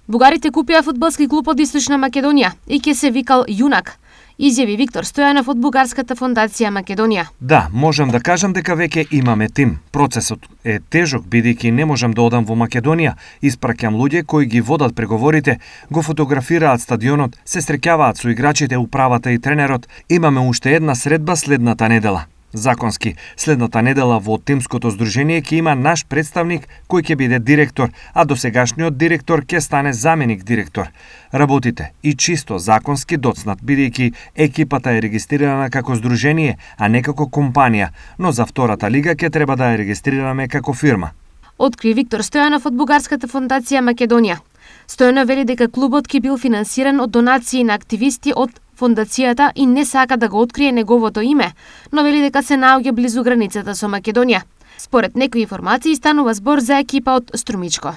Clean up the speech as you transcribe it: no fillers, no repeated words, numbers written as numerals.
Бугарите купија фудбалски клуб од Источна Македонија и ќе се викал Јунак, изјави Виктор Стојанов од Бугарската фондација Македонија. Да, можам да кажам дека веќе имаме тим. Процесот е тежок бидејќи не можам да одам во Македонија. Испраќам луѓе кои ги водат преговорите, го фотографираат стадионот, се среќаваат со играчите, управата и тренерот. Имаме уште една средба следната недела. Законски, следната недела во тимското здружение ќе има наш представник кој ќе биде директор, а досегашниот директор ќе стане заменик директор. Работите и чисто законски доцнат, бидејќи екипата е регистрирана како здружение, а не како компанија, но за втората лига ќе треба да ја регистрираме како фирма. Откри Виктор Стојанов од Бугарската фондација Македонија. Стојанов вели дека клубот ќе бил финансиран од донации на активисти од фондацијата и не сака да го открие неговото име, но вели дека се наоѓа близу границата со Македонија. Според некои информации станува збор за екипа од Струмичко.